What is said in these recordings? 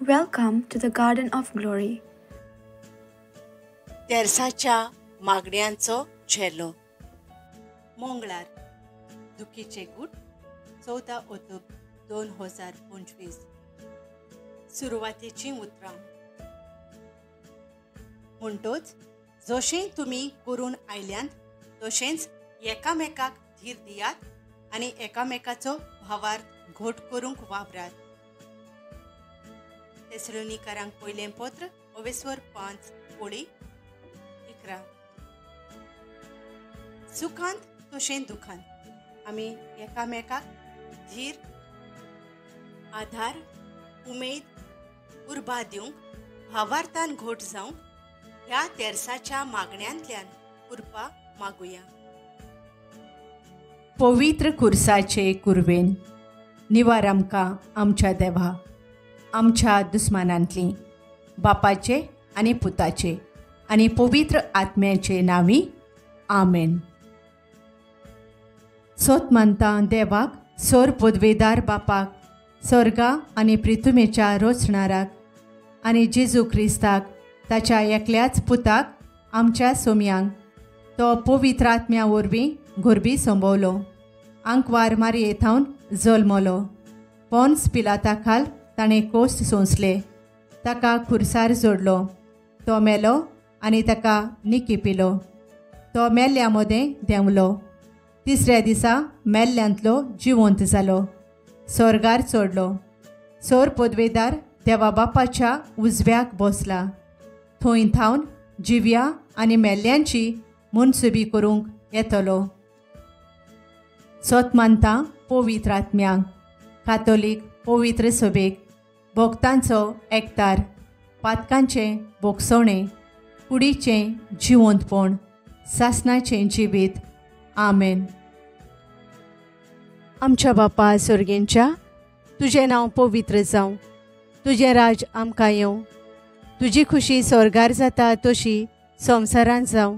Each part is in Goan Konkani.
Welcome to the Garden of Glory. तेर्साच्या मागण्यांचो झेलो. मंगळार, दुखीचे गूट, 14 ऑक्टोबर 2025. सुरवातेचीं उतरां. म्हणटोच जशें तुमी करून आयल्यांत तशेंच एकामेकाक धीर दियात आनी एकामेकाचो भावार्थ घोट करूंक वावरात. तेसलोनिकारांक पयलें पत्र, ओवेस्वर 5 ओळी 11. सुखांत तशें दुखांत आमी एकामेकाक धीर, आधार, उमेद, उर्बा दिवंक, भावार्थान घोट जावंक ह्या तेर्साच्या मागण्यांतल्यान उर्बा मागुया. पवित्र खुर्साचे कुर्वेन निवार आमकां आमच्या देवा, आमच्या दुस्मानांतली, बापाचे आनी पुताचे आनी पवित्र आत्म्याचे नांवी, आमेन. सोत मानता देवाक, सोर पदवेदार बापाक, स्वर्गा आनी प्रिथुमेच्या रोचणाराक आनी जेजू क्रिस्ताक, ताच्या एकल्याच पुताक, आमच्या सोम्यांक, तो पवित्र आत्म्या वरवीं गोरबी संभवलो, आंकवार मारये थावन जल्मलो, पोन्स पिलाता खाल ताणें कोश्ट सोंसले, ताका खुर्सार जोडलो, तो मेलो आनी ताका निकी पिलो, तो मेल्ल्या मदें देंवलो, तिसऱ्या दिसा मेल्ल्यांतलो जिवंत जालो, स्वर्गार चडलो, सोर पदवेदार देवा बापाच्या उजव्याक बसला, थंय थावन जिव्या आनी मेल्ल्यांची मनसुबी करूंक येतलो. सोत मानता पवित्र आत्म्यांक, कातोलीक पवित्र सभेक, भक्तांचो एकतार, पातकांचें भोगसणें, कुडीचें जिवंतपण, सासणाचें जिवीत, आमेन. आमच्या बापा सर्गेंच्या, तुजें नांव पवित्र जावं, तुजें राज आमकां येवं, तुजी खुशी स्वर्गार जाता तशी संवसारांत जावं.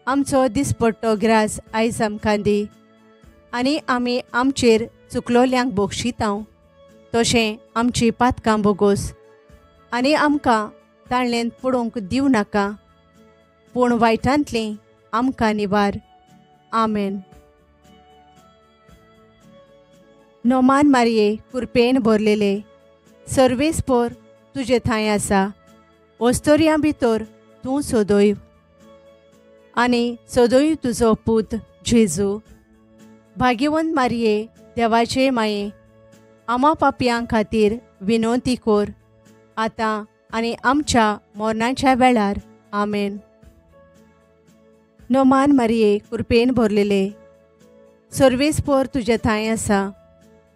आमचो दिसपट्टो ग्रास आयज आमकां दी आनी आमी आमचेर चुकलोल्यांक बोगशितांव तशें आमची पातकां बोगोस आनी आमकां ताळ्ळेंत पडोवंक दिवं नाका, पूण वायटांतलीं आमकां निवार, आमेन. नोमान मारये, कुरपेन भरलेले, सर्वेस्पोर तुजे थंय आसा, ओस्तोरयां भितर तूं सदैव आनी सदैव तुजो पूत जेजू. भाग्यवंत मारये, देवाचे माये, आमा पापयां खातीर विनवती कर, आतां आनी आमच्या मरणाच्या वेळार, आमेन. नोमान मारये, कुरपेन भरलेले, सर्वेस्पोर तुजे थंय आसा,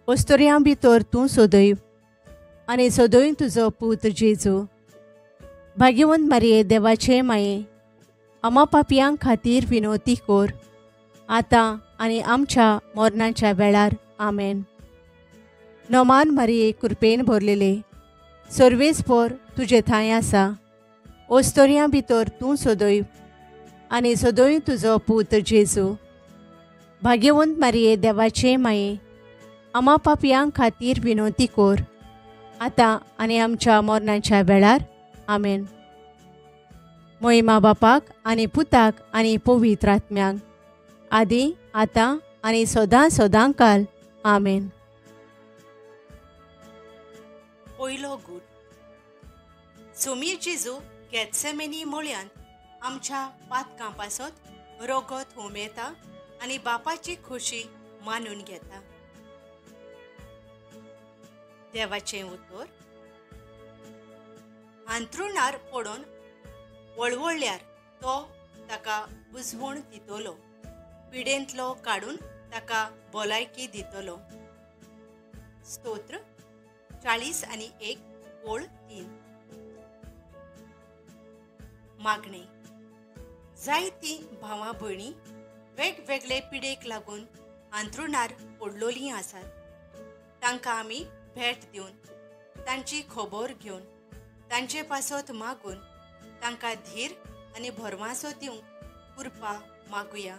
ओस्तोरयां भितर तूं सदैव आनी सदैव तुजो पूत जेजू. भाग्यवंत मारये, देवाचे माये, आमा पापयां खातीर विनवती कर, आतां आनी आमच्या मरणाच्या वेळार, आमेन. नोमान मारये, कुरपेन भरलेले, सर्वेस्पोर तुजे थंय आसा, ओस्तोरयां भितर तूं सदैव आनी सदैव तुजो पूत जेजू. भाग्यवंत मारये, देवाचे माये, आमा पापयां खातीर विनवती कर, आतां आनी आमच्या मरणाच्या वेळार, आमेन. मोहिमा बापाक आनी पुताक आनी पवित्र आत्म्यांक, आदी, आतां आनी सदां सदां काल, आमेन. पयलो गूट. सोमी जेजू गेत्सेमेनी मळ्यांत आमच्या पातकां पासत रोगत हुमेता आनी बापाची खोशी मानून घेता. देवाचें उतर. हांतरुणार पडून वळवळल्यार तो ताका बुजवण दितलो, पिडेंतलो काडून ताका भलायकी दितलो. स्तोत्र 41 ओळ 3. मागणें. जायतीं भावां भयणीं वेगवेगळे पिडेक लागून हांतरुणार पडलोलीं आसात. तांकां आमी भेट दिवन, तांची खबर घेवन, तांचे पासत मागून तांकां धीर आनी भरवासो दिवंक कृपा मागुया.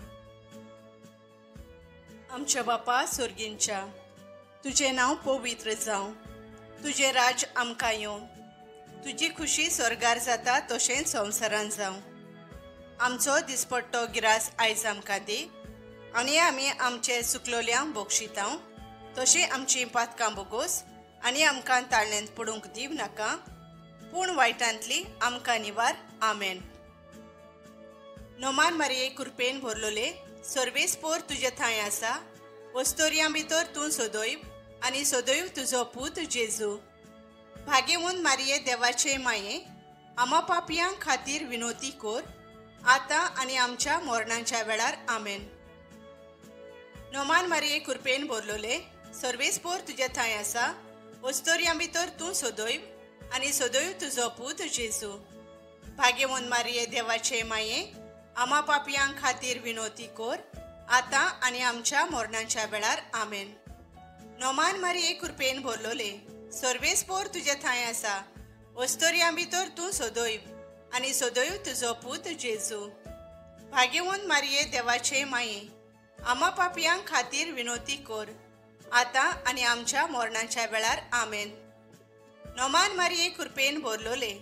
आमच्या बापा सोर्गींच्या, तुजें नांव पवित्र जावं, तुजें राज आमकां येवं, तुजी खुशी स्वर्गार जाता तशेंच संवसारान जावं. आमचो दिसपट्टो गिरास आयज आमकां दी आनी आमी आमचे चुकलोल्यांक बक्षितांव तशीं आमचीं पातकां बोगोस आनी आमकां ताळण्यांत पडूंक दिव नाका, पूण वायटांतली आमकां निवार. आमेन. नोमान मारिये कृपेन भरलोले, सर्वेस्पोर तुजे थंय आसा, वस्तोर्यां भितर तूं सदैव आनी सदैव तुजो पूत जेजू. भाग्यवंत मारिये देवाचे माये, आमा पापयां खातीर विनोती कोर, आतां आनी आमच्या मरणाच्या वेळार. आमेन. नोमान मारिये कृपेन भरलोले, सर्वेस्पोर तुजे थंय आसा, वस्तोर्यां भितर तूं सदैव आनी सदैव तुजो पूत जेजू. भाग्यवंत मारिये देवाचे माये, आमा पापयां खातीर विनोती कोर, आतां आनी आमच्या मरणाच्या वेळार. आमेन. नोमान मारिये कृपेन भरलोले, सर्वेस्पोर तुजे थंय आसा, वस्तोर्यां भितर तूं सदैव आनी सदैव तुजो पूत जेजू. भाग्यवंत मारिये देवाचे माये, आमा पापयां खातीर विनोती कोर, आतां आनी आमच्या मरणाच्या वेळार. आमेन. नोमान मारिये कृपेन भरलोले,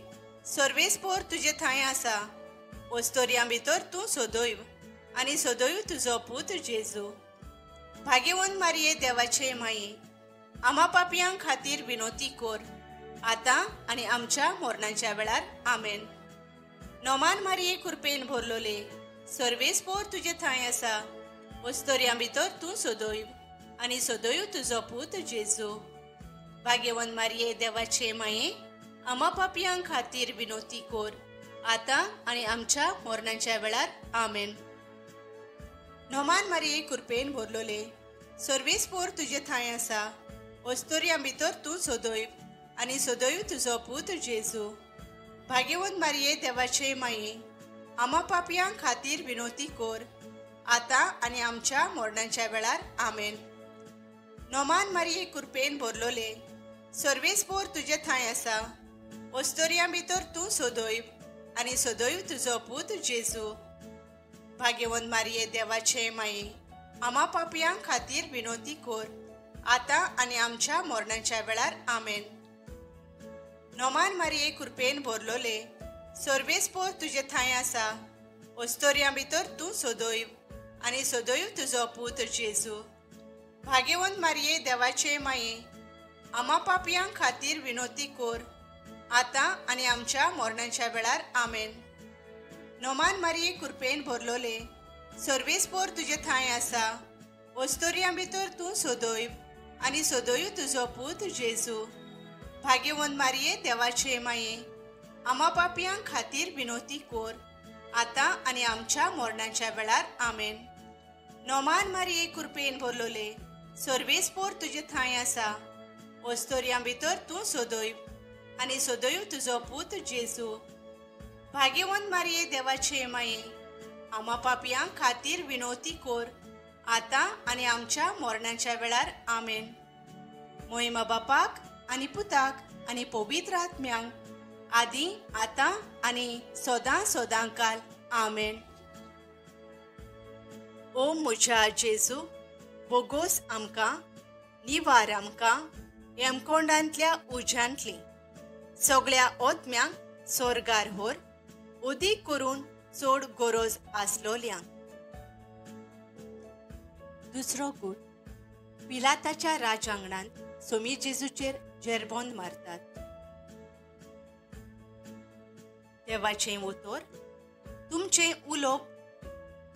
सर्वेस्पोर तुजे थंय आसा, वस्तोर्यां भितर तूं सदैव आनी सदैव तुजो पूत जेजू. भाग्यवंत मारिये देवाचे माये, आमा पापयां खातीर विनोती कोर, आतां आनी आमच्या मरणाच्या वेळार. आमेन. नोमान मारिये कृपेन भरलोले, सर्वेस्पोर तुजे थंय आसा, वस्तोर्यां भितर तूं सदैव आनी सदैव तुजो पूत जेजू. भाग्यवंत मारिये देवाचे माये, आमा पापयां खातीर विनोती कोर, आतां आनी आमच्या मरणाच्या वेळार. आमेन. नोमान मारिये कृपेन भरलोले, सर्वेस्पोर तुजे थंय आसा, वस्तोर्यां भितर तूं सदैव आनी सदैव तुजो पूत जेजू. भाग्यवंत मारिये देवाचे माये, आमा पापयां खातीर विनोती कोर, आतां आनी आमच्या मरणाच्या वेळार. आमेन. नोमान मारिये कृपेन भरलोले, सर्वेस्पोर तुजे थंय आसा, वस्तोर्यां भितर तूं सदैव आनी सदैव तुजो पूत जेजू. भाग्यवंत मारिये देवाचे माये, आमा पापयां खातीर विनोती कोर, आतां आनी आमच्या मरणाच्या वेळार. आमेन. नोमान मारिये कृपेन भरलोले, सर्वेस्पोर तुजे थंय आसा, वस्तोर्यां भितर तूं सदैव आनी सदैव तुजो पूत जेजू. भाग्यवंत मारिये देवाचे माये, आमा पापयां खातीर विनोती कोर, आतां आनी आमच्या मरणाच्या वेळार. आमेन. नोमान मारिये कृपेन भरलोले, सर्वेस्पोर तुजे थंय आसा, वस्तोर्यां भितर तूं सदैव आनी सदैव तुजो पूत जेजू. भाग्यवंत मारिये देवाचे माये, आमा पापयां खातीर विनोती कोर, आतां आनी आमच्या मरणाच्या वेळार. आमेन. नोमान मारिये कृपेन भरलोले, सर्वेस्पोर तुजे थंय आसा, वस्तोर्यां भितर तूं सदैव आनी सदैव तुजो पूत जेजू. भाग्यवंत मारिये देवाचे माये, आमा पापयां खातीर विनोती कोर, आतां आनी आमच्या मरणाच्या वेळार. आमेन. मोहिमा बापाक आनी पुताक आनी पवित्र आत्म्यांक, आदी आतां आनी सदां सदां काल. आमेन. ओ म्हज्या जेजू, बोगोस आमकां, निवार आमकां हेमकोंडांतल्या उज्यांतली, सगळ्या ओत्म्यांक सोर्गार होर, उदीक करून चड गरज आसलोल्यांक. दुसरो गूट पिलाताच्या राजांगणांत सोमी जेजूचेर जेरबोंद मारतात. देवाचें उतर तुमचें उलोवप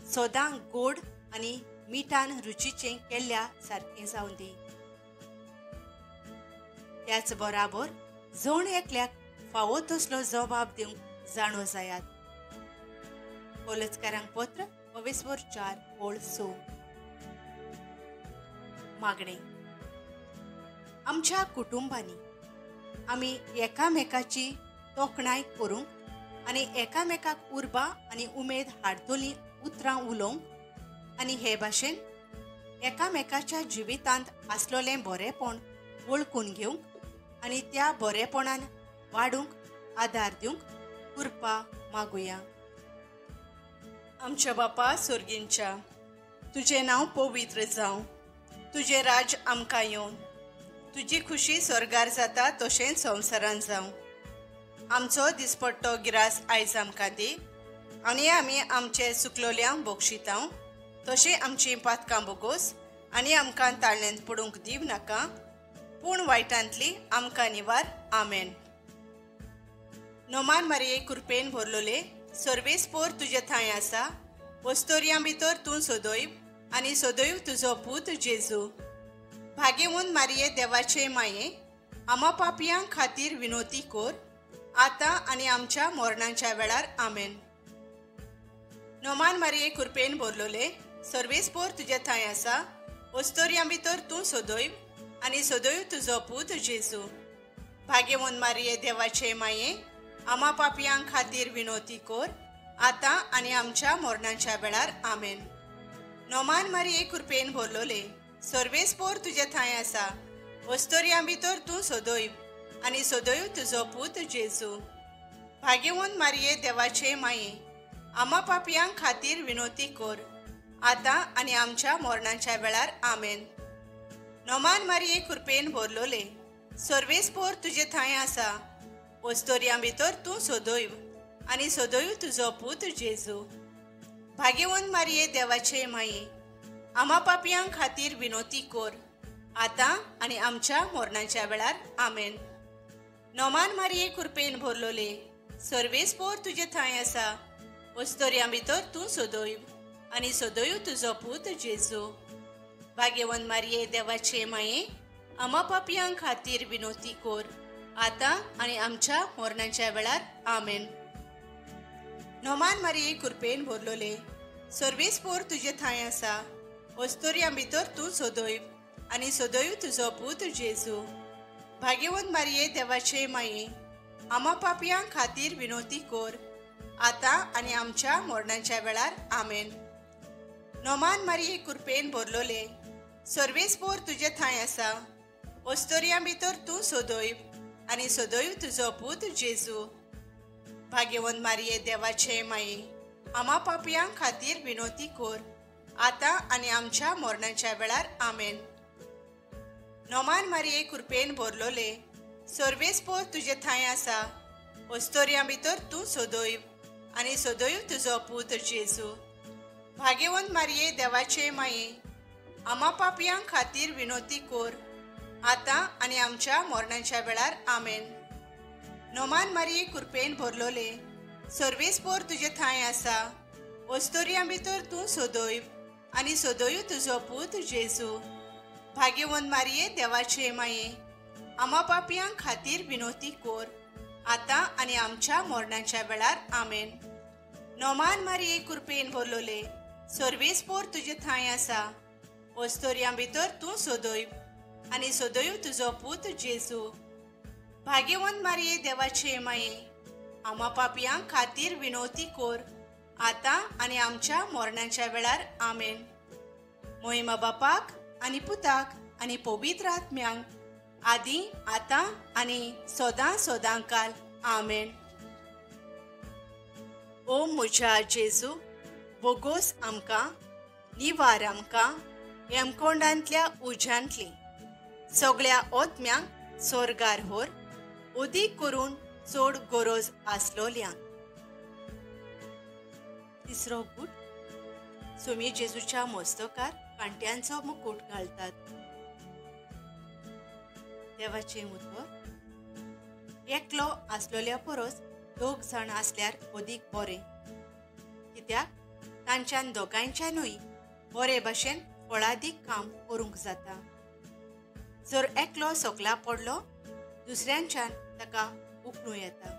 सदां गोड आनी मिठान रुचीचें केल्ल्या सारकें जावं दी. त्याच बराबर जण एकल्याक फावो तसलो जबाब दिवंक जाणो जायात. कोलजकारांक पत्र 4:6. मागणें. आमच्या कुटुंबांनी आमी एकामेकाची तोखणाय करूंक आनी एकामेकाक उर्बा आनी उमेद हाडटलीं उतरां उलोवंक आनी हे भाशेन एकामेकाच्या जिवितांत आसलोलें बरेंपण वळखून घेवंक आनी त्या बरेपणान वाडूंक आदार दिवंक कृपा मागुया. आमच्या बापा सोर्गींच्या, तुजें नांव पवित्र जावं, तुजें राज आमकां येवं, तुजी खुशी स्वर्गार जाता तशेंच संवसारान जावं. आमचो दिसपट्टो गिरास आयज आमकां दी आनी आमी आमचे सुकलोल्यांक बक्षितांव तशें आमचीं पातकां बोगोस आनी आमकां ताळ्यांत पडूंक दिव नाका, पूण वायटांतली आमकां निवार. आमेन. नोमान मारिये कृपेन भरलोले, सर्वेस्पोर तुजे थंय आसा, वस्तोर्यां भितर तूं सदैव आनी सदैव तुजो पूत जेजू. भाग्यवंत मारिये देवाचे माये, आमा पापयां खातीर विनोती कोर, आतां आनी आमच्या मरणाच्या वेळार. आमेन. नोमान मारिये कृपेन भरलोले, सर्वेस्पोर तुजे थंय आसा, वस्तोर्यां भितर तूं सदैव आनी सदैव तुजो पूत जेजू. भाग्यवंत मारिये देवाचे माये, आमा पापयां खातीर विनोती कोर, आतां आनी आमच्या मरणाच्या वेळार. आमेन. नोमान मारिये कृपेन भरलोले, सर्वेस्पोर तुजे थंय आसा, वस्तोर्यां भितर तूं सदैव आनी सदैव तुजो पूत जेजू. भाग्यवंत मारिये देवाचे माये, आमा पापयां खातीर विनोती कोर, आतां आनी आमच्या मरणाच्या वेळार. आमेन. नोमान मारिये कृपेन भरलोले, सर्वेस्पोर तुजे थंय आसा, वस्तोर्यां भितर तूं सदैव आनी सदैव तुजो पूत जेजू. भाग्यवंत मारिये देवाचे माये, आमा पापयां खातीर विनोती कोर, आतां आनी आमच्या मरणाच्या वेळार. आमेन. नोमान मारिये कृपेन भरलोले, सर्वेस्पोर तुजे थंय आसा, वस्तोर्यां भितर तूं सदैव आनी सदैव तुजो पूत जेजू. भाग्यवंत मारिये देवाचे माये, आमा पापयां खातीर विनोती कोर, आतां आनी आमच्या मरणाच्या वेळार. आमेन. नोमान मारिये कृपेन भरलोले, सर्वेस्पोर तुजे थंय आसा, वस्तोर्यां भितर तूं सदैव आनी सदैव तुजो पूत जेजू. भाग्यवंत मारिये देवाचे माये, आमा पापयां खातीर विनोती कोर, आतां आनी आमच्या मरणाच्या वेळार. आमेन. नोमान मारिये कृपेन भरलोले, सर्वेस्पोर तुजे थंय आसा, वस्तोर्यां भितर तूं सदैव आनी सदैव तुजो पूत जेजू. भाग्यवंत मारिये देवाचे माये, आमा पापयां खातीर विनोती कोर, आतां आनी आमच्या मरणाच्या वेळार. आमेन. नोमान मारिये कृपेन भरलोले, सर्वेस्पोर तुजे थंय आसा, वस्तोर्यां भितर तूं सदैव आनी सदैव तुजो पूत जेजू. भाग्यवंत मारिये देवाचे माये, आमा पापयां खातीर विनोती कोर, आतां आनी आमच्या मरणाच्या वेळार. आमेन. नोमान मारिये कृपेन भरलोले, सर्वेस्पोर तुजे थंय आसा, वस्तोर्यां भितर तूं सदैव आनी सदैव तुजो पूत जेजू. भाग्यवंत मारिये देवाचे माये, आमा पापयां खातीर विनोती कोर, आतां आनी आमच्या मरणाच्या वेळार. आमेन. नोमान मारिये कृपेन भरलोले, सर्वेस्पोर तुजे थंय आसा, वस्तोर्यां भितर तूं सदैव आनी सदैव तुजो पूत जेजू. भाग्यवंत मारिये देवाचे माये, आमा पापयां खातीर विनोती कोर, आतां आनी आमच्या मरणाच्या वेळार. आमेन. मोहिमा बापाक आनी पुताक आनी पवित्र आत्म्यांक, आदी आतां आनी सदां सदां काल. आमेन. ओ म्हज्या जेजू, बोगोस आमकां, निवार आमकां हेमकोंडांतल्या उज्यांतली सगळ्या ओत्म्यांक सोर्गार होर, उदीक करून चड गरज आसलोल्यांक. तिसरो गूट, सुमी जेजूच्या मस्तकार कांट्यांचो मुकूट घालतात. देवाचें उतर, एकलो आसलोल्या परस दोग जाण आसल्यार अदीक बरें, कित्याक तांच्यान दोगांयच्यानूय बरे भाशेन फळादीक काम करूंक जाता. जर एकलो सकला पडलो, दुसऱ्यांच्यान ताका उखलूं येता.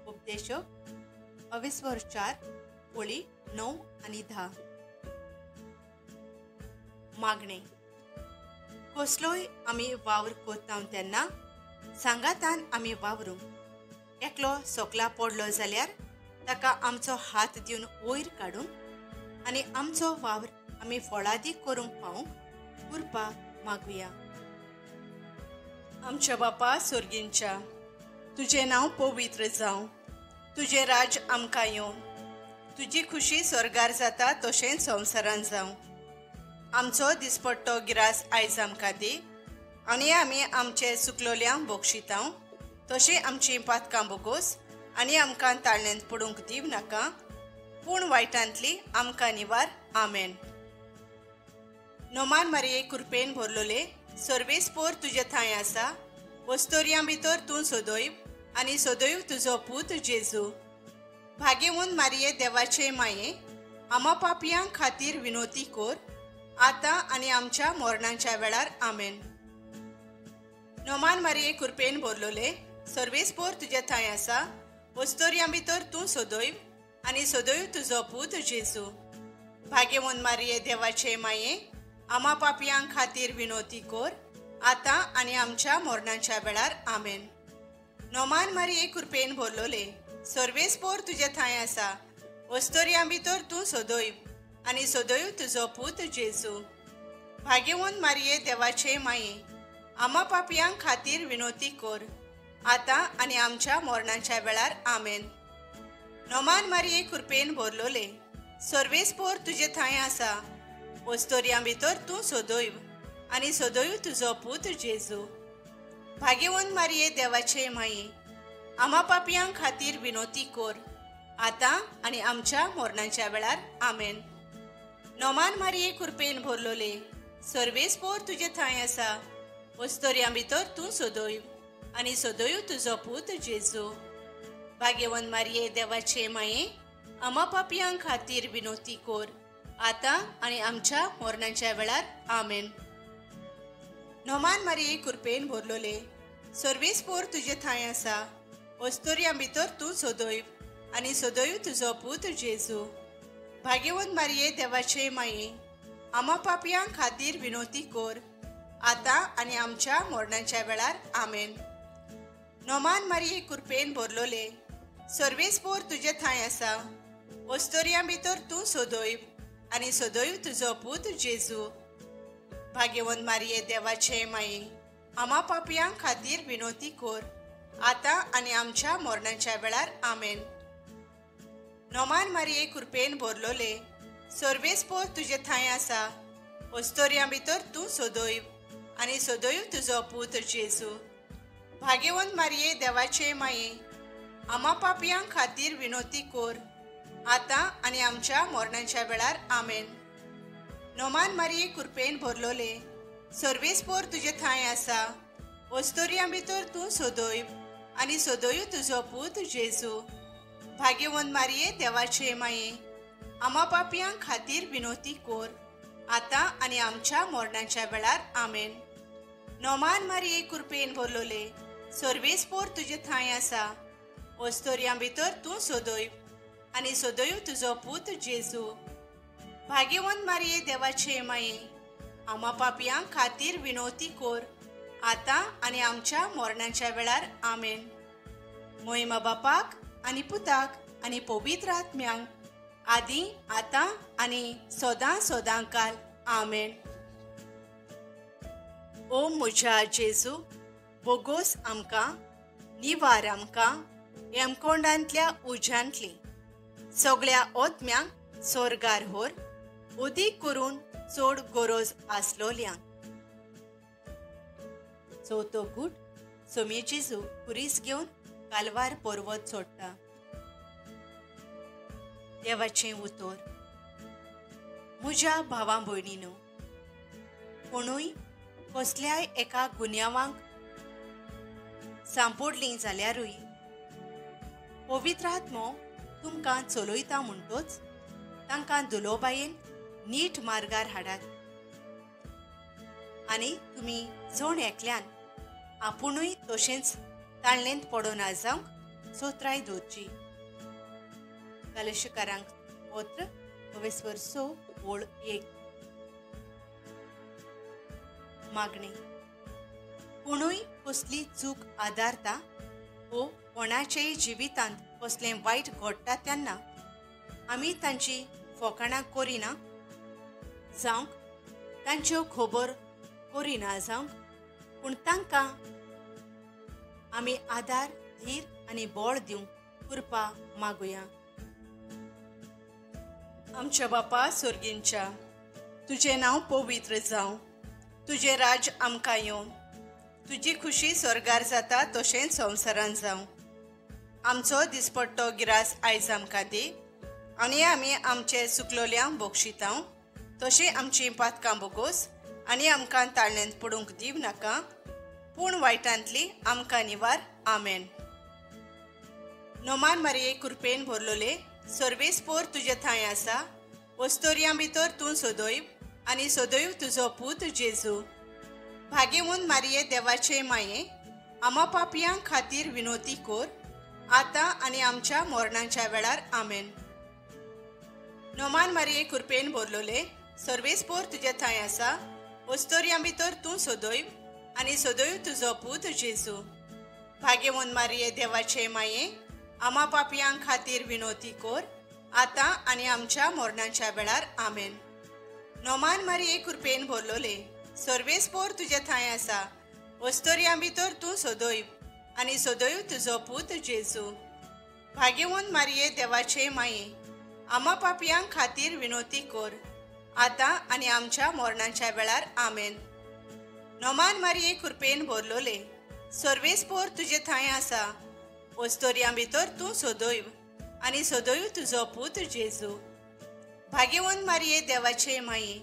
उपदेशक अविस्वर 4 ओळी 9 आनी 10. मागणें. कसलोय आमी वावर करता तेन्ना सांगातान आमी वावरूंक. एकलो सकला पडलो जाल्यार ताका आमचो हात दिवन वयर काडूंक आनी आमचो वावर आमी फळादीक करूंक पावूंक कृपा मागुया. आमच्या बापा सोर्गींच्या, तुजें नांव पवित्र जावं, तुजें राज आमकां येवं, तुजी खुशी स्वर्गार जाता तशेंच संवसारान जावं. आमचो दिसपट्टो गिरास आयज आमकां दी आनी आमी आमचे सुकलोल्यांक बोगशितांव तशें आमचीं पातकां बोगोस आनी आमकां ताळण्यांत पडूंक दिव नाका, पूण वायटांतली आमकां निवार. आमेन. नोमान मारिये कृपेन भरलोले, सर्वेस्पोर तुजे थांय आसा, वस्तोर्यां भितर तूं सदैव आनी सदैव तुजो पूत जेजू. भाग्यवंत मारिये देवाचे माये, आमा पापयां खातीर विनोती कोर, आतां आनी आमच्या मरणाच्या वेळार. आमेन. नोमान मारिये कृपेन भरलोले, सर्वेस्पोर तुजे थांय आसा, वस्तोर्यां भितर तूं सदैव आनी सदैव तुजो पूत जेजू. भाग्यवंत मारिये देवाचे माये, आमा पापयां खातीर विनोती कोर, आतां आनी आमच्या मरणाच्या वेळार. आमेन. नोमान मारिये कृपेन भरलोले, सर्वेस्पोर तुजे थांय आसा, वस्तोर्यां भितर तूं सदैव आनी सदैव तुजो पूत जेजू. भाग्यवंत मारिये देवाचे माये, आमा पापयां खातीर विनोती कोर, आतां आनी आमच्या मरणाच्या वेळार. आमेन. नोमान मारिये कृपेन भरलोले, सर्वेस्पोर तुजे थांय आसा, वस्तोर्यां भितर तूं सदैव आनी सदैव तुजो पूत जेजू. भाग्यवंत मारिये देवाचे माये, आमा पापयां खातीर विनोती कोर, आतां आनी आमच्या मरणाच्या वेळार. आमेन. नोमान मारिये कृपेन भरलोले, सर्वेस्पोर तुजे थांय आसा, वस्तोर्यां भितर तूं सदैव आनी सदैव तुजो पूत जेजू. भाग्यवंत मारिये देवाचे माये, आमा पापयां खातीर विनोती कोर, आतां आनी आमच्या मरणाच्या वेळार. आमेन. नोमान मारिये कृपेन भरलोले, सर्वेस्पोर तुजे थांय आसा, वस्तोर्यां भितर तूं सदैव आनी सदैव तुजो पूत जेजू. भाग्यवंत मारिये देवाचे माये, आमा पापयां खातीर विनोती कोर, आतां आनी आमच्या मरणाच्या वेळार. आमेन. नोमान मारिये कृपेन भरलोले, सर्वेस्पोर तुजे थांय आसा, वस्तोर्यां भितर तूं सदैव आनी सदैव तुजो पूत जेजू. भाग्यवंत मारिये देवाचे माये, आमा पापयां खातीर विनोती कोर, आतां आनी आमच्या मरणाच्या वेळार. आमेन. नोमान मारिये कृपेन भरलोले, सर्वेस्पोर तुजे थांय आसा, वस्तोर्यां भितर तूं सदैव आनी सदैव तुजो पूत जेजू. भाग्यवंत मारिये देवाचे माये, आमा पापयां खातीर विनोती कोर, आतां आनी आमच्या मरणाच्या वेळार. आमेन. नोमान मारिये कृपेन भरलोले, सर्वेस्पोर तुजे थांय आसा, वस्तोर्यां भितर तूं सदैव आनी सदैव तुजो पूत जेजू. भाग्यवंत मारिये देवाचे माये, आमा पापयां खातीर विनोती कोर, आतां आनी आमच्या मरणाच्या वेळार. आमेन. नोमान मारिये कृपेन भरलोले, सर्वेस्पोर तुजे थांय आसा, वस्तोर्यां भितर तूं सदैव आनी सदैव तुजो पूत जेजू. भाग्यवंत मारिये देवाचे माये, आमा पापयां खातीर विनोती कोर, आतां आनी आमच्या मरणाच्या वेळार. आमेन. मोहिमा बापाक आनी पुताक आनी पवित्र आत्म्यांक, आदी आतां आनी सदां सदां काल. आमेन. ओ म्हज्या जेजू, बोगोस आमकां, निवार आमकां हेमकोंडांतल्या उज्यांतली, सगळ्या ओतम्यांक सोर्गार होर, उदीक करून चड गरज आसलोल्यांक. चवथो गूट सोमी जेजू खुरीस घेवन कालवार पर्वत सोडटा. देवाचें उतर. म्हज्या भावा भयणीनो, कोणूय कसल्याय एका गुन्यांवांक सांपडली जाल्यारूय पवित्र आत्मो तुमकां चलयता म्हणटोच तांकां दुलोबायेन नीट मार्गार हाडात आनी तुमी जण एकल्यान आपुणूय तशेंच ताळणेंत पडना जावंक सोत्राय दवरची. कलशकारांक पत्र 24 ओळ 1. मागणी. कोणूय कसली चूक आदारता वो कोणाचेय जिवितांत कसलें वायट घडटा तेन्ना आमी तांची फोकाणां करिना जावंक, तांच्यो खबर करिना जावंक, पूण तांकां आमी आदार, धीर आनी बळ दिवंक कृपा मागुया. आमच्या बापा सोर्गींच्या, तुजें नांव पवित्र जावं, तुजें राज आमकां येवं, तुजी खुशी स्वर्गार जाता तशेंच संवसारान जावं. आमचो दिसपट्टो गिरास आयज आमकां दी आनी आमी आमचे चुकलोल्यांक बक्षितांव तशें आमचीं पातकां बोगोस आनी आमकां ताळण्यांत पडूंक दिव नाका, पूण वायटांतली आमकां निवार. आमेन. नोमान मारिये कृपेन भरलोले, सर्वेस्पोर तुजे थंय आसा, वस्तोर्यां भितर तूं सदैव आनी सदैव तुजो पूत जेजू. भाग्यवंत मारिये देवाचे माये, आमा पापयां खातीर विनोती कोर, आतां आनी आमच्या मरणाच्या वेळार. आमेन. नोमान मारिये कृपेन भरलोले, सर्वेस्पोर तुजे थंय आसा, वस्तोर्यां भितर तूं सदैव आनी सदैव तुजो पूत जेजू. भाग्यवंत मारिये देवाचे माये, आमा पापयां खातीर विनोती कोर, आतां आनी आमच्या मरणाच्या वेळार. आमेन. नोमान मारिये कृपेन भरलोले, सर्वेस्पोर तुजे थंय आसा, वस्तोर्यां भितर तूं सदैव आनी सदैव तुजो पूत जेजू. भाग्यवंत मारिये देवाचे माये, आमा पापयां खातीर विनोती कोर, आतां आनी आमच्या मरणाच्या वेळार. आमेन. नोमान मारिये कृपेन भरलोले, सर्वेस्पोर तुजे थंय आसा, वस्तोर्यां भितर तूं सदैव आनी सदैव तुजो पूत जेजू. भाग्यवंत मारिये देवाचे माये,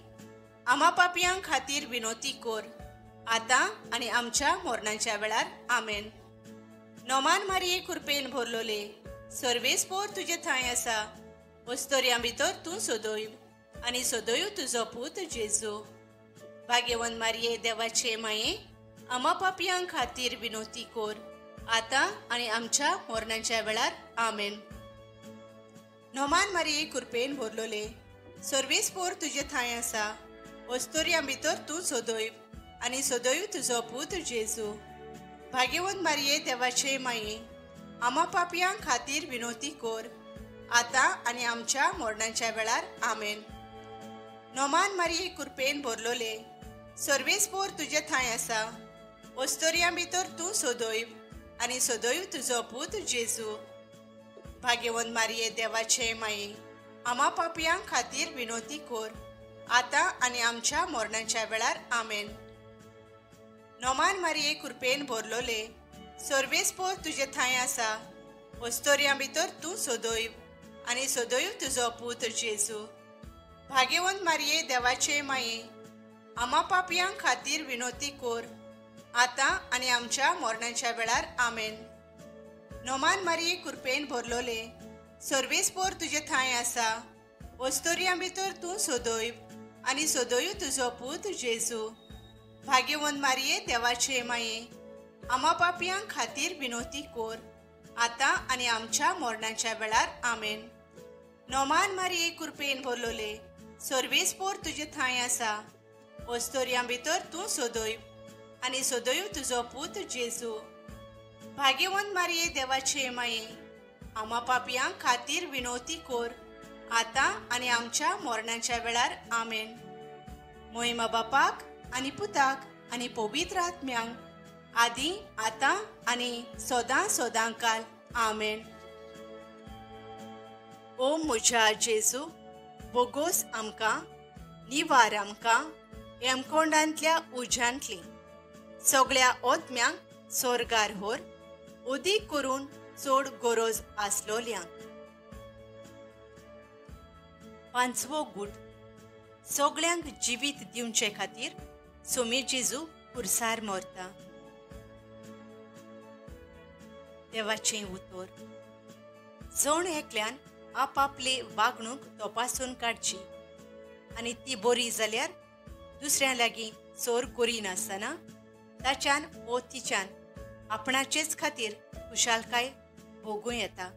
आमा पापयां खातीर विनोती कोर, आतां आनी आमच्या मरणाच्या वेळार. आमेन. नोमान मारिये कृपेन भरलोले, सर्वेस्पोर तुजे थंय आसा, वस्तोर्यां भितर तूं सदैव आनी सदैव तुजो पूत जेजू. भाग्यवंत मारिये देवाचे माये, आमा पापयां खातीर विनोती कोर, आतां आनी आमच्या मरणाच्या वेळार. आमेन. नोमान मारिये कृपेन भरलोले, सर्वेस्पोर तुजे थंय आसा, वस्तोर्यां भितर तूं सदैव आनी सदैव तुजो पूत जेजू. भाग्यवंत मारिये देवाचे माये, आमा पापयां खातीर विनोती कोर, आतां आनी आमच्या मरणाच्या वेळार. आमेन. नोमान मारिये कृपेन भरलोले, सर्वेस्पोर तुजे थंय आसा, वस्तोर्यां भितर तूं सदैव आनी सदैव तुजो पूत जेजू. भाग्यवंत मारिये देवाचे माये, आमा पापयां खातीर विनोती कोर, आतां आनी आमच्या मरणाच्या वेळार. आमेन. नोमान मारिये कृपेन भरलोले, सर्वेस्पोर तुजे थंय आसा, वस्तोर्यां भितर तूं सदैव आनी सदैव तुजो पूत जेजू. भाग्यवंत मारिये देवाचे माये, आमा पापयां खातीर विनोती कोर, आतां आनी आमच्या मरणाच्या वेळार. आमेन. नोमान मारिये कृपेन भरलोले, सर्वेस्पोर तुजे थंय आसा, वस्तोर्यां भितर तूं सदैव आनी सदैव तुजो पूत जेजू. भाग्यवंत मारिये देवाचे माये, आमा पापयां खातीर विनोती कोर, आतां आनी आमच्या मरणाच्या वेळार. आमेन. नोमान मारिये कृपेन भरलोले, सर्वेस्पोर तुजे थंय आसा, वस्तोर्यां भितर तूं सदैव आनी सदैव तुजो पूत जेजू. भाग्यवंत मारिये देवाचे माये, आमा पापयां खातीर विनोती कोर, आतां आनी आमच्या मरणाच्या वेळार. आमेन. मोहिमा बापाक आनी पुताक आनी पवित्र आत्म्यांक, आदी आतां आनी सदां सदां काल. आमेन. ओ म्हज्या जेजू, बोगोस आमकां, निवार आमकां हेमकोंडांतल्या उज्यांतली, सगळ्या ओत्म्यांक सोर्गार होर, उदीक करून चड गरज आसलोल्यांक. पांचवो गूट, सगळ्यांक जिवीत दिवचे खातीर सोमी जेजू पुरसार मरता. देवाचें उतर. जण एकल्यान आपापली वागणूक तपासून काडची आनी ती बरी जाल्यार दुसऱ्या लागीं चोर करिनासतना ताच्यान वो तिच्यान आपणाचेच खातीर खुशालकाय भोगूं येता.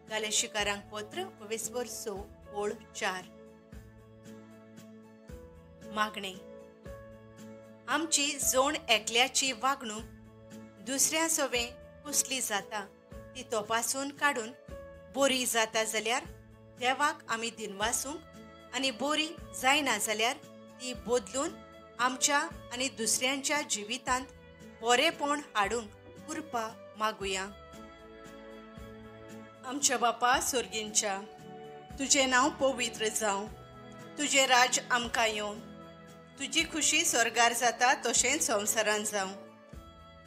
गाले शिकारांक पत्र 6:4. मागणें. आमची जण एकल्याची वागणूक दुसऱ्या सवें कुसली जाता ती तपासून काडून बरी जाता जाल्यार देवाक आमी दिनवासूंक आनी बरी जायना जाल्यार ती बदलून आमच्या आनी दुसऱ्यांच्या जिवितांत बरेपण हाडूंक कृपा मागुया. आमच्या बापा सोर्गींच्या, तुजें नांव पवित्र जावं, तुजें राज आमकां येवं, तुजी खुशी स्वर्गार जाता तशेंच संवसारान जावं.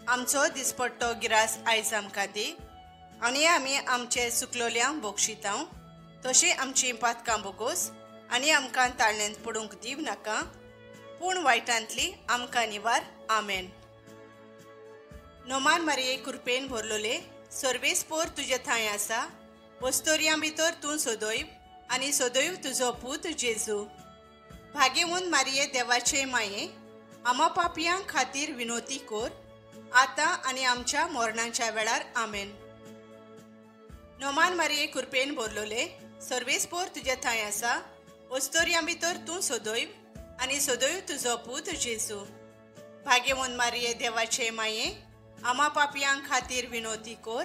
आमचो दिसपट्टो गिरास आयज आमकां दी आनी आमी आमचे सुकलोल्यांक बोगशितांव तशें आमचीं पातकां बोगोस आनी आमकां ताळ्यांत पडूंक दिव नाका, पूण वायटांतली आमकां निवार. आमेन. नोमान मारिये कृपेन भरलोले, सर्वेस्पोर तुजे थंय आसा, वस्तोर्यां भितर तूं सदैव आनी सदैव तुजो पूत जेजू. भाग्यवंत मारिये देवाचे माये, आमा पापयां खातीर विनोती कोर, आतां आनी आमच्या मरणाच्या वेळार. आमेन. नोमान मारिये कृपेन भरलोले, सर्वेस्पोर तुजे थंय आसा, वस्तोर्यां भितर तूं सदैव आनी सदैव तुजो पूत जेजू. भाग्यवंत मारिये देवाचे माये, आमा पापयां खातीर विनोती कोर,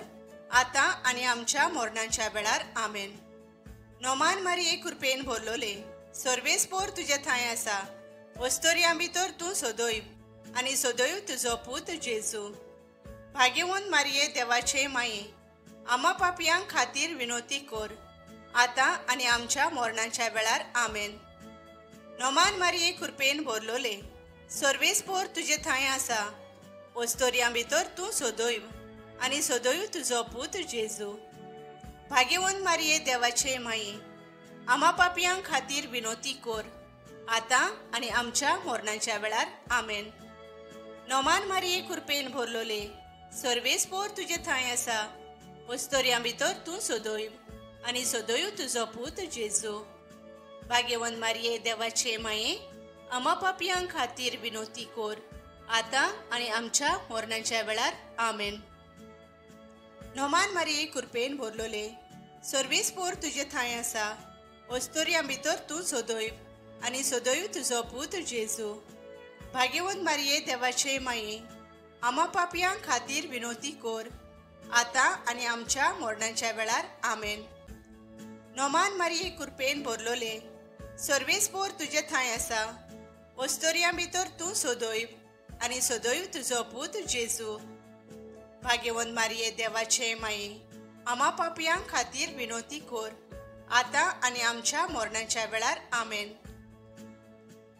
आतां आनी आमच्या मरणाच्या वेळार. आमेन. नोमान मारिये कृपेन भरलोले, सर्वेस्पोर तुजे थंय आसा, वस्तोर्यां भितर तूं सदैव आनी सदैव तुजो पूत जेजू. भाग्यवंत मारिये देवाचे माये, आमा पापयां खातीर विनोती कोर, आतां आनी आमच्या मरणाच्या वेळार. आमेन. नोमान मारिये कृपेन भरलोले, सर्वेस्पोर तुजे थंय आसा, वस्तोर्यां भितर तूं सदैव आनी सदैव तुजो पूत जेजू. भाग्यवंत मारिये देवाचे माये, आमा पापयां खातीर विनोती कोर, आतां आनी आमच्या मरणाच्या वेळार. आमेन. नोमान मारिये कृपेन भरलोले, सर्वेस्पोर तुजे थंय आसा, वस्तोर्यां भितर तूं सदैव आनी सदैव तुजो पूत जेजू. भाग्यवंत मारिये देवाचे माये, आमा पापयां खातीर विनोती कोर, आतां आनी आमच्या मरणाच्या वेळार. आमेन. नोमान मारिये कृपेन भरलोले, सर्वेस्पोर तुजे थंय आसा, वस्तोर्यां भितर तूं सदैव आनी सदैव तुजो पूत जेजू. भाग्यवंत मारिये देवाचे माये, आमा पापयां खातीर विनोती कोर, आतां आनी आमच्या मरणाच्या वेळार. आमेन. नोमान मारिये कृपेन भरलोले, सर्वेस्पोर तुजे थंय आसा, वस्तोर्यां भितर तूं सदैव आनी सदैव तुजो पूत जेजू. भाग्यवंत मारिये देवाचे माये, आमा पापयां खातीर विनोती कोर, आतां आनी आमच्या मरणाच्या वेळार. आमेन.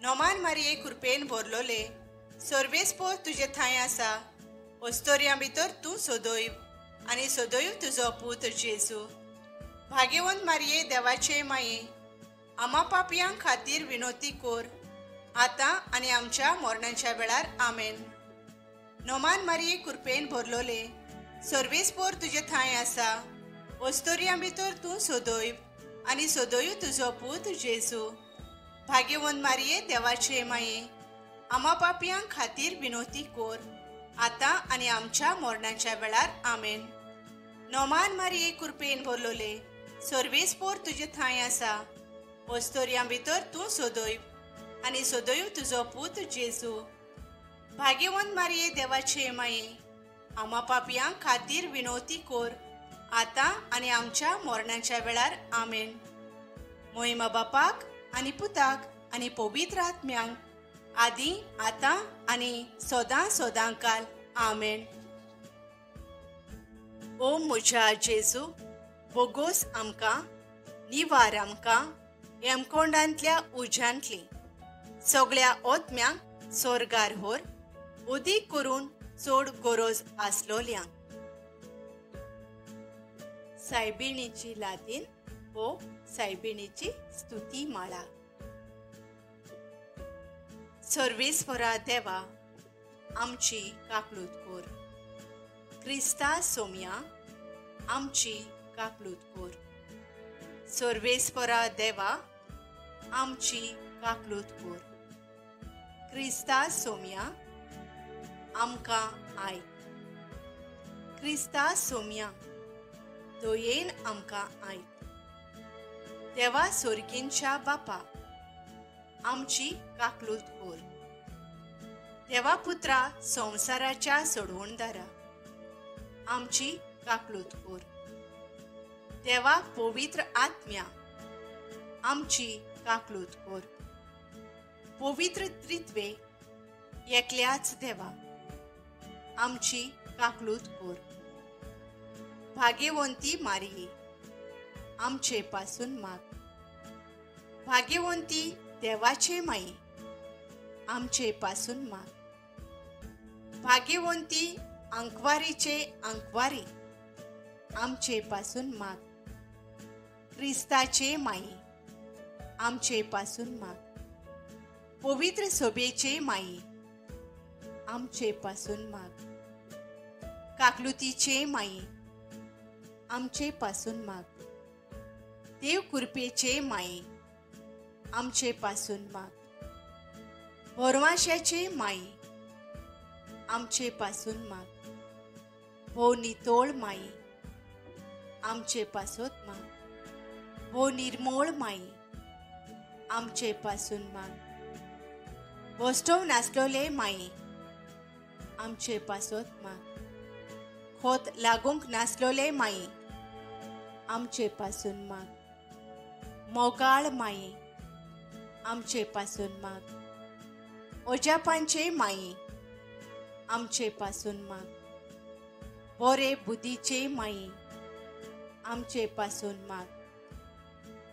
नोमान मारिये कृपेन भरलोले, सर्वेस्पोर तुजे थंय आसा, वस्तोर्यां भितर तूं सदैव आनी सदैव तुजो पूत जेजू. भाग्यवंत मारिये देवाचे माये, आमा पापयां खातीर विनोती कोर, आतां आनी आमच्या मरणाच्या वेळार. आमेन. नोमान मारिये कृपेन भरलोले, सर्वेस्पोर तुजे थंय आसा, वस्तोर्यां भितर तूं सदैव आनी सदैव तुजो पूत जेजू. भाग्यवंत मारिये देवाचे माये, आमा पापयां खातीर विनोती कोर, आतां आनी आमच्या मरणाच्या वेळार. आमेन. नोमान मारिये कृपेन भरलोले, सर्वेस्पोर तुजे थंय आसा, वस्तोर्यां भितर तूं सदैव आनी सदैव तुजो पूत जेजू. भाग्यवंत मारिये देवाचे माये, आमा पापयां खातीर विनोती कोर, आतां आनी आमच्या मरणाच्या वेळार. आमेन. मोहिमा बापाक आनी पुताक आनी पवित्र आत्म्यांक, आदी आतां आनी सदां सदां काल. आमेन. ओ म्हज्या जेजू, बोगोस आमकां, निवार आमकां हेमकोंडांतल्या उज्यांतली, सगळ्या ओतम्यांक सोर्गार होर, उदीक करून चड गरज आसलोल्यांक. सायबिणीची लादीन हो सायबिणीची स्तुती माळा. सर्वेस्परा देवा, आमची काकलूत कोर, क्रिस्ता सोम्या, आमची काकलूत कोर. सर्वेस्परा देवा, आमची काकलूत कोर, क्रिस्ता सोम्या, आमकां आयक. क्रिस्ता सोम्या, दयेन आमकां आयक. देवा सोर्गींच्या बापा, आमची काकलूत कोर. देवा पुत्रा संवसाराच्या सोडवणदारा, आमची काकलूत कोर. देवा पवित्र आत्म्या, आमची काकलूत कोर. पवित्र त्रित्वे एकल्याच देवा, आमची काकलूत कोर. भाग्यवंती मारिये, आमचे पासून माग. भाग्यवंती देवाचे माये, आमचे पासून माग. भाग्यवंती आंकवारीचे आंकवारी आमचे पासून माग. क्रिस्ताचे माई आमचे पासून माग. पवित्र सोबेचे माई आमचे पासून माग. काकलुतीचे माई आमचे पासून माग. देव कृपेचे माई आमचे पासून माग. भोरवाशाचे माई आमचे पासून माग. भो नितोळ माई आमचे पासून माग. भो निर्मोळ माई आमचे पासून माग. बोस्टोव नासलोले माई आमचे पासून माग. खोत लागूंक नासलोले माई आमचे पासून माग. मोगाळ माई आमचे पासून माग. ओजापांचे माई आमचे पासून माग. बोरे बुद्धीचे माई आमचे पासून माग.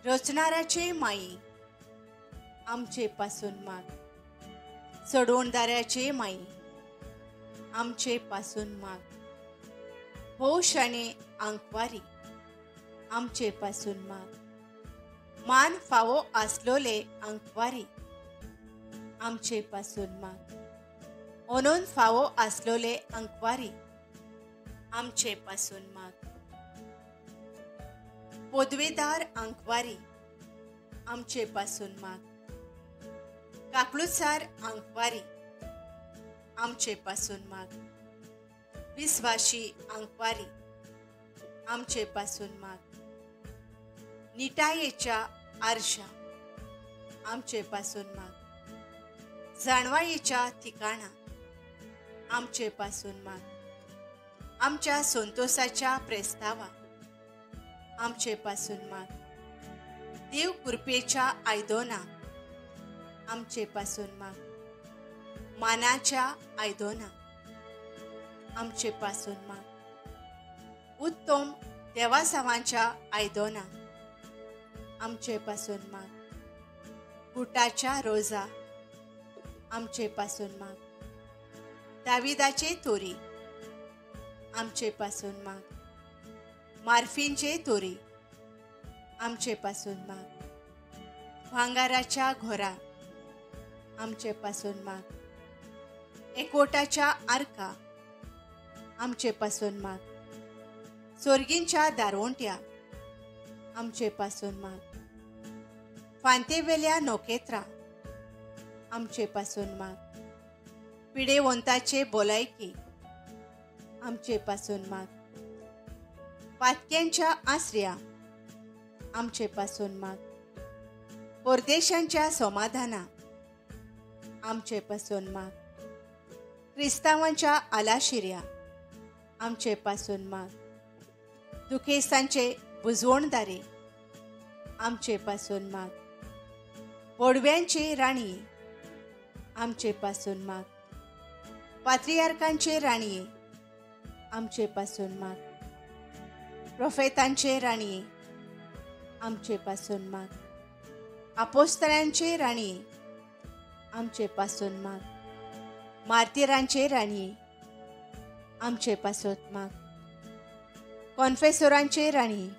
रचणाराचे माई आमचे पासून माग. सोडवणदाराचे माई आमचे पासून माग. भोवशाणे आंकवारी आमचे पासून माग. मान फावो आसलोले आंकवारी आमचे पासून माग. ओनून फावो आसलोले आंकवारी आमचे पासून माग. पदवेदार आंकवारी आमचे पासून माग. काकलुसार आंकवारी आमचे पासून माग. विस्वाशी आंकवारी आमचे पासून माग. निटायेच्या आरशा आमचे पासून माग. जाणवायेच्या ठिकाणा आमचे पासून माग. आमच्या संतोषाच्या प्रस्तावा आमचे पासून माग. देव कृपेच्या आयदोना आमचे पासून माग. मानाच्या आयदोना आमचे पासून माग. उत्तम देवासावांच्या आयदोना आमचे पासून माग. गुटाच्या रोजा आमचे पासून माग. दाविदाचे तोरी आमचे पासून माग. मार्फींचे तोरी आमचे पासून माग. भांगाराच्या घोरा आमचे पासून माग. एकवटाच्या आरका आमचे पासून माग. सोर्गींच्या दारवंट्या आमचे पासून माग. फांतेवेल्या नोकेत्रा आमचे पासून माग. पिडेवंताचे बोलायकी आमचे पासून माग. पातक्यांच्या आसऱ्या आमचे पासून माग. परदेशांच्या समाधाना आमचे पासून माग. क्रिस्तावांच्या आलाशिऱ्या आमचे पासून माग. दुखेस्तांचे बुजवणदारे आमचे पासून माग. बोडव्यांचे राणये आमचे पासून माग. पात्रियार्कांचे राणये आमचे पासून माग. प्रोफेतांचे राणये आमचे पासून माग. आपोस्तरांचे राणये आमचे पासून माग. मार्तिरांचे राणये आमचे पासून माग. कॉन्फेसोरांचे राणये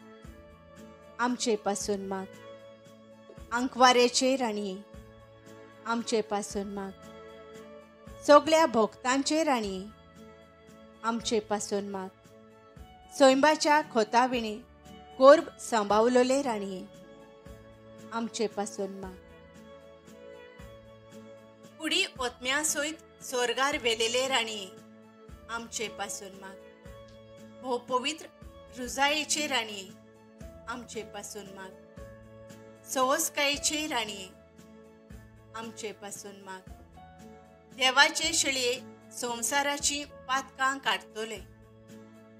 आमचे पासून माग. आंकवारेचे राणये आमचे पासून माग. सगळ्या भोक्तांचे राणये आमचे पासून माग. सोयंबाच्या खोताविणे कोर्ब सांबावलोले राणये आमचे पासून माग. कुडी ओतम्या सयत सोर्गार वेलेले राणये आमचे पासून माग. भोव पवित्र रुजायेचे राणये आमचे पासून माग. सवसकायेचे राणये आमचे पासून माग. देवाचे शेळये संवसाराची पातकां काडटले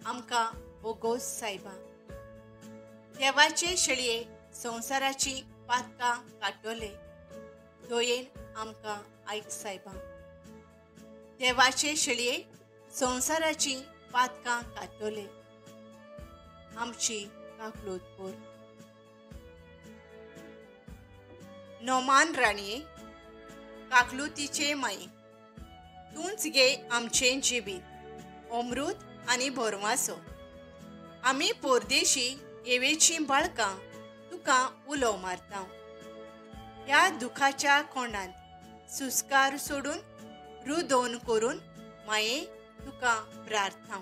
आमकां बोगोस सायबा. देवाचे शेळये संवसाराची पातकां काडटले दयेन आमकां आयक सायबा. देवाचे शेळये संवसाराची पातकां काडटले आमची काकलूत कर. नोमान राणये काकलुतीचे माये, तूंच गे आमचें जिवीत, अमृत आनी भरवासो. आमी पोरदेशी येवेचीं बाळकां तुका उलो मारता. ह्या दुखाच्या कोंडांत सुस्कार सोडून रुदोन करून माये तुका प्रार्थना.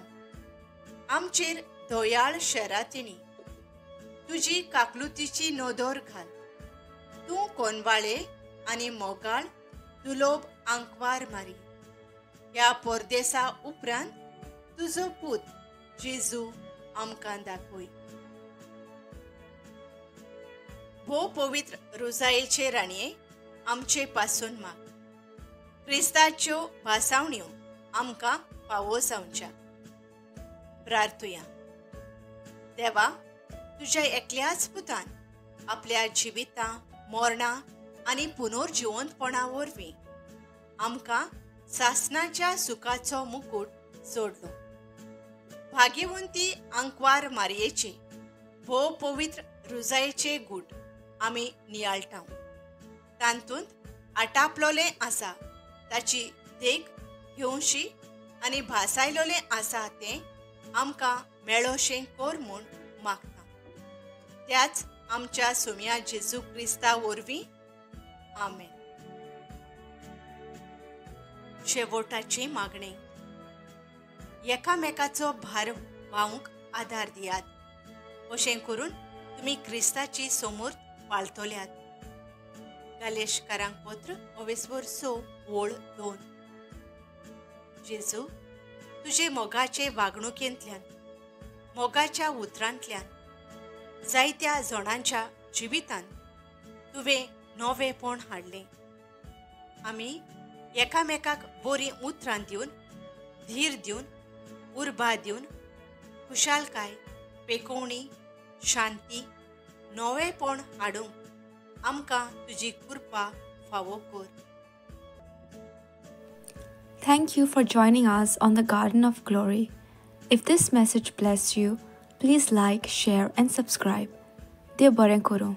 आमचेर दयाळ शरातिणी तुजी काकलुतीची नदर घाल. तूं कोनवाळे आनी मोगाळ दुलोब आंकवार मारी. ह्या परदेसा उपरांत तुजो पूत जेजू आमकां दाखय. भोव पवित्र रोजायेचे राणये आमचे पासून माग. क्रिस्ताच्यो भासावण्यो आमकां फावो जावच्या. प्रार्थुया. देवा, तुज्या एकल्याच पुतान आपल्या जिविता मरणां आनी पुनर्जिवंतपणा वरवीं आमकां सासणाच्या सुखाचो मुकूट जोडलो. भाग्यवंती आंकवार मारयेचे भोव पवित्र रुजायेचे गूट आमी नियाळटा. तातूंत आटापलोलें आसा ताची देख घेवशी आनी भासायलोलें आसा तें आमकां मेळोशें कर म्हूण मागता. त्याच आमच्या सुम्या जेजू क्रिस्ता वरवीं आमेन. शेवटाची मागणी. एकामेकाचो भार व्हांवूंक आदार दियात, अशें करून तुमी क्रिस्ताची समोर पाळतल्यात. गालेशकारांक पत्र अवेस्वर 6 ओळ 2. जेजू, तुजे मोगाचे वागणुकेंतल्यान, मोगाच्या उतरांतल्यान जायत्या जणांच्या जिवितांत तुवें नवेंपण हाडलें. आमी एकामेकाक बरीं उतरां दिवन, धीर दिवन, उर्बा दिवन खुशालकाय, पेकोवणी, शांती, नवेंपण हाडूंक आमकां तुजी कृपा फावो कर. Thank you for joining us on the Garden of Glory. If this message blessed you, please like, share and subscribe. Dev बरें करूं.